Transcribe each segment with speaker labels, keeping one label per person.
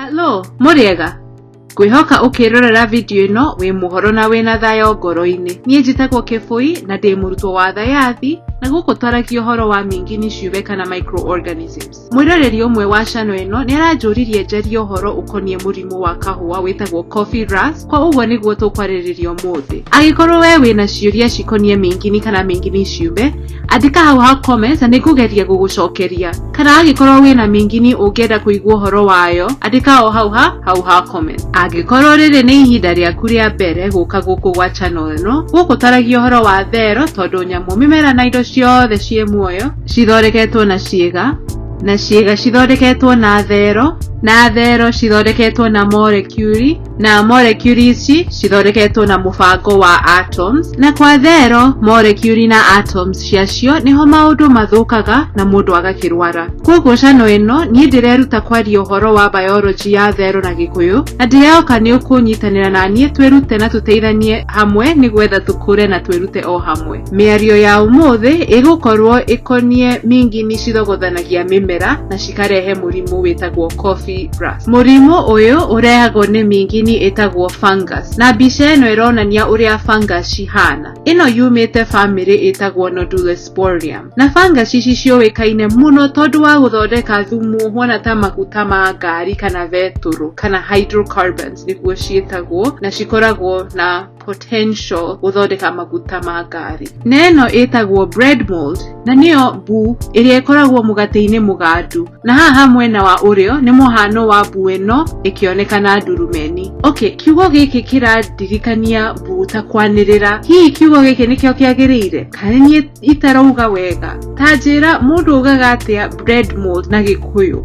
Speaker 1: Halo, mũrĩega? Ngwĩhoka ũkĩrorera video ĩno wĩ mũhoro na wĩna thayũ ngoro-inĩ. Niĩ njĩtagwo Kĩbũi na ndĩ mũrutwo wa thayathi na gũkũ twaragia ũhoro wa mingini ciũmbe kana microorganisms. Mwĩroreri ũmwe wa channel ĩno nĩ aranjũririe njarie ũhoro ũkoniĩ mũrimũ wa kahũa wĩtagwo coffee rust, kwa ũguo nĩguo tũkwarĩrĩria ũmũthĩ. Angĩkorwo we wĩna ciũria cikoniĩ mingini kana mingini ciũmbe, andĩka hau ha comments na nĩngũgeria gũgũcokeria. Kana angĩkorwo wĩna mingini ũngĩenda kũigua ũhoro wayo, andĩka o hau ha comment. Angĩkorwo rĩrĩ nĩ ihinda rĩaku rĩa mbere gũka gũkũ gwa channel ĩno, gũkũ twaragia ũhoro wa thero tondũ nyamũ, mĩmera na indo ciothe ciĩ muoyo cithondeketwo na ciĩga, na ciĩga cithondeketwo na thero, na thero cithondeketwo na molecule, na molecule ici cithondeketwo na mũbango wa atoms, na kwa thero, molecule na atoms ciacio nĩho maũndũ mathũkaga na mũndũ agakĩrwara. Koguo channel ĩno niĩ ndĩreruta kwaria ũhoro wa biology ya thero na Gĩkũyũ, na ndĩrehoka nĩ ũkũnyitanĩra na niĩ twĩrute na tũteithanie hamwe nĩgetha tũkũre na twĩrute o hamwe. Mĩario ya ũmũthĩ ĩgũkorwo ĩkoniĩ mingini cithogothanagia mĩmera na cikarehe mũrimũ wĩtagwo coffee rust. Mũrimũ ũyũ ũrehagwo nĩ mingini ĩtagwo fungus, na mbica ĩno ĩronania ũrĩa fungus cihana. Ĩno yumĩte bamĩrĩ ĩtagwo Nodulisporium. Na fungus ici ciũĩkaine mũno tondũ wa gũthondeka thumu ũhuana ta maguta ma ngari kana betũrũ kana hydrocarbons nĩguo ciĩtagwo, na cikoragwo na potential gũthondeka maguta ma ngari. Na ĩno ĩtagwo bread mold na nĩyo mbu ĩrĩa ĩkoragwo mũgate-inĩ mũgandu. Na haha mwena wa ũrĩo nĩ mũhano wa mbu ĩno ĩkĩonekana ndurumeni. Okay, kiugo gĩkĩ kĩrandirikania mbu ta kwanĩrĩra. Hihi kiugo gĩkĩ nĩkĩo kĩagĩrĩire? Kana niĩ itarauga wega? Ta njĩra mũndũ augaga atĩa bread mold na Gĩkũyũ?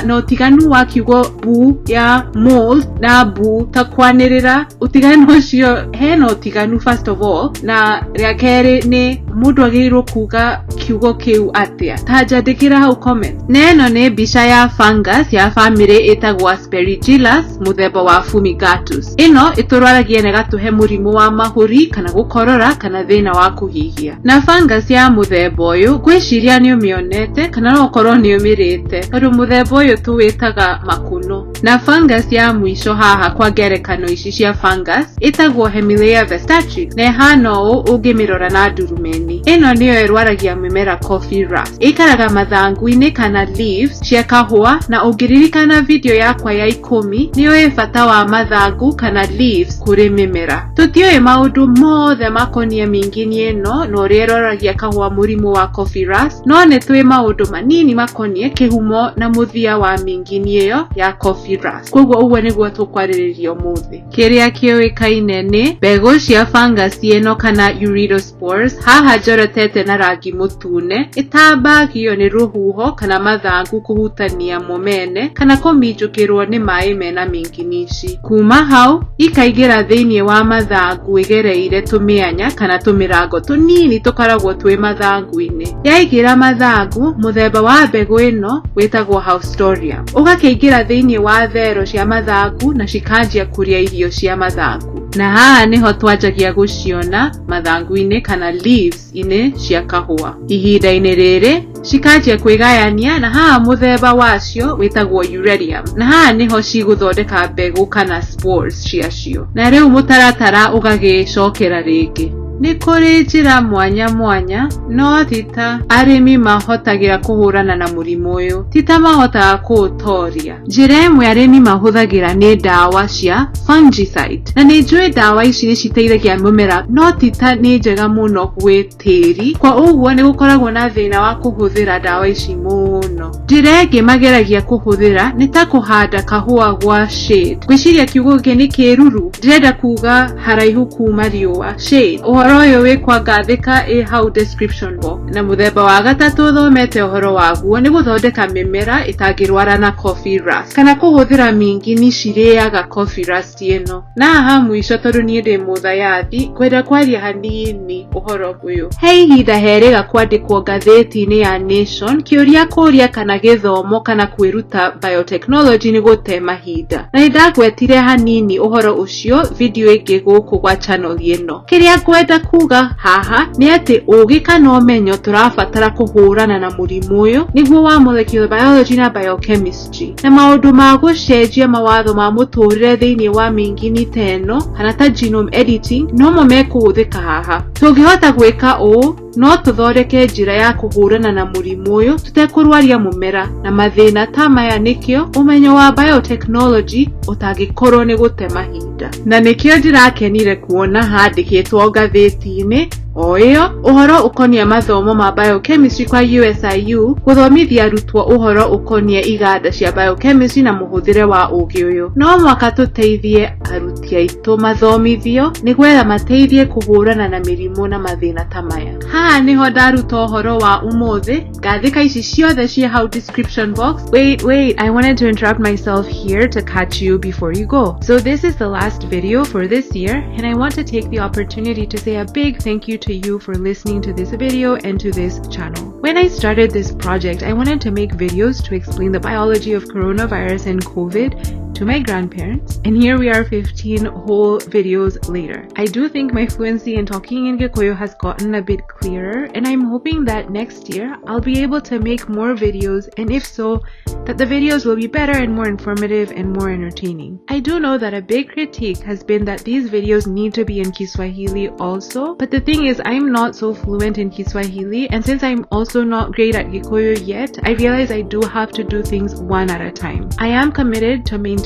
Speaker 1: Na ũtiganu wa kiugo mbu ya mold na mbu ta kwanĩrĩra, ũtiganu ũcio hena ũtiganu first of all, na rĩa kerĩ nĩ mũndũ agĩrĩirwo kuga kiugo kĩu atĩa? Ta njandĩkĩra hau comment. Na ĩno nĩ mbica ya fungus ya bamĩrĩ ĩtagwo Aspergillus mũthemba wa fumigatus. Ĩno ĩtũrwaragia na ĩgatũhe mũrimũ wa mahũri kana gũkorora kana thĩna wa kũhihia. Na fungus ya mũthemba ũyũ ngwĩciria nĩ ũmĩonete kana no ũkorwo nĩ ũmĩrĩte tondũ mũthemba ũyũ tũwĩtaga makuno. Na fungus ya mũico haha kwa ngerekano ici cia fungus ĩtagwo Hemileia vastatrix na ĩhana ũũ ũngĩmĩrora na ndurumeni. Ĩno nĩyo ĩrwaragia mĩmera coffee rust. Ĩikaraga mathangũ-inĩ kana leaves cia kahũa, na ũngĩririkana video yakwa ya 10 nĩ ũĩ bata wa mathangũ kana leaves kũrĩ mĩmera. Tũtiũĩ maũndũ mothe makoniĩ mingini ĩno na ũrĩa ĩrwaragia kahũa mũrimũ wa coffee rust, no nĩ twĩ maũndũ manini makoniĩ kĩhumo na mũthia wa mingini ĩyo ya coffee rust. Koguo ũguo nĩguo tũkwarĩrĩria ũmũthĩ. Kĩrĩa kĩũĩkaine nĩ mbegũ cia fungus ĩno kana uredospores, haha njorotete na rangi mũtune, ĩtambagio nĩ rũhuho kana mathangũ kũhutania mo mene kana kũminjũkĩrwo nĩ maĩ mena mingini ici. Kuma hau ikaingĩra thĩinĩ wa mathangũ ĩgereire tũmĩanya kana tũmĩrango tũnini tũkoragwo twĩ mathangũ-inĩ. Yaingĩra mathangũ, mũthemba wa mbegũ ĩno wĩtagwo haustorium. Ũgakĩingĩra thĩinĩ wa thero cia mathangũ na cikanjia kũrĩa irio cia mathangũ. Na haha nĩho twanjagia gũciona mathangũ-inĩ kana leaves-inĩ cia kahũa. Ihinda-inĩ rĩrĩ cikanjia kwĩgayania na haha mũthemba wacio wĩtagwo uredium, na haha nĩho cigũthondeka mbegũ kana spores ciacio. Na rĩu mũtaratara ũgagĩcokera rĩngĩ. Nĩ kũrĩ njĩra mwanya mwanya no ti ta arĩmi mahotagĩra kũhũrana na mũrimũ ũyũ, ti ta mahotaga kũũtoria. Njĩra ĩmwe arĩmi mahũthagĩra nĩ ndawa cia fungicide, na nĩ njũĩ ndawa ici nĩ citeithagia mũmera no ti ta nĩ njega mũno gwĩ tĩri, kwa ũguo nĩ gũkoragwo na thĩna wa kũhũthĩra ndawa ici mũno. Njĩra ĩngĩ mageragia kũhũthĩra nĩ ta kũhanda kahũa gwa shade. Ngwĩciria kiugo gĩkĩ nĩ kĩruru, ndĩrenda kuga haraihu kuma riũa, shade. Ũhoro ũyũ wĩ kwa ngathĩka ĩ hau description box. Na mũthemba wa gatatũ thomete ũhoro waguo nĩ gũthondeka mĩmera ĩtangĩrwara na coffee rust kana kũhũthĩra mingini cirĩaga coffee rust ĩno. Na haha mũico tondũ niĩ ndĩ mũthayathi ngwenda kwaria hanini ũhoro ũyũ. He ihinda herĩga kwandĩkwo ngathĩti-inĩ ya Nation kĩũria kũria kana gĩthomo kana kwĩruta biotechnology nĩ gũte mahinda, na nĩndagwetire hanini ũhoro ũcio video ĩngĩ gũkũ gwa channel ĩno. Kĩrĩa ngwenda kuga haha nĩ atĩ ũgĩ kana ũmenyo Ũmenyo tũrabatara kũhũrana na mũrimũ ũyũ nĩguo wa molecular biology na biochemistry, na maũndũ ma gũcenjia mawatho ma mũtũrĩre thĩinĩ wa mĩingini ta ĩno kana ta genome editing nomo mekũhũthĩka haha. Tũngĩhota gwĩka ũũ no tũthondeke njĩra ya kũhũrana na mũrimũ ũyũ tũtekũrwaria mũmera na mathĩna ta maya. Nĩkĩo ũmenyo wa biotechnology ũtangĩkorwo nĩ gũte mahinda, na nĩkĩo ndĩrakenire kuona handĩkĩtwo ngathĩti-inĩ o ĩyo ũhoro ũkoniĩ mathomo ma biochemistry kwa USIU gũthomithia arutwo ũhoro ũkoniĩ iganda cia biochemistry na mũhũthĩre wa ũgĩ ũyũ. No mũhaka tũteithie aruti aitũ mathomithio nĩgetha mateithie kũhũrana na mĩrimũ na mathĩna ta maya. Haha nĩho ndaruta ũhoro wa ũmũthĩ. Ngathĩka ici ciothe ciĩ hau description box. Wait, wait, I wanted to interrupt myself here to catch you before you go. So this is the last video for this year, and I want to take the opportunity to say a big thank you to you for listening to this video and to this channel. When I started this project, I wanted to make videos to explain the biology of coronavirus and COVID to my grandparents, and here we are 15 whole videos later. I do think my fluency in talking in Gikuyu has gotten a bit clearer, and I'm hoping that next year I'll be able to make more videos, and if so, that the videos will be better and more informative and more entertaining. I do know that a big critique has been that these videos need to be in Kiswahili also, but the thing is, I'm not so fluent in Kiswahili, and since I'm also not great at Gikuyu yet, I realize I do have to do things one at a time. I am committed to maintaining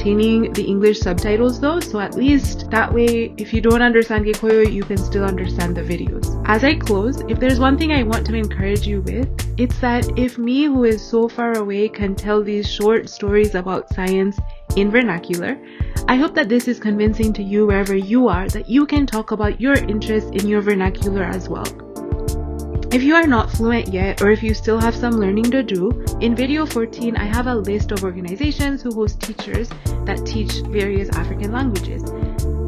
Speaker 1: the English subtitles though, so at least that way, if you don't understand Gikuyu, you can still understand the videos. As I close, if there's one thing I want to encourage you with, it's that if me, who is so far away, can tell these short stories about science in vernacular, I hope that this is convincing to you wherever you are that you can talk about your interests in your vernacular as well. If you are not fluent yet, or if you still have some learning to do, in video 14 I have a list of organizations who host teachers that teach various African languages.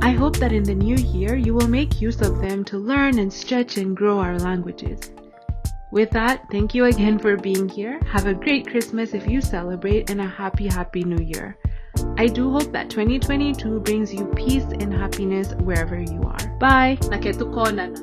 Speaker 1: I hope that in the new year you will make use of them to learn and stretch and grow our languages. With that, thank you again for being here. Have a great Christmas if you celebrate, and a happy, happy new year. I do hope that 2022 brings you peace and happiness wherever you are. Bye. Reke tukonana.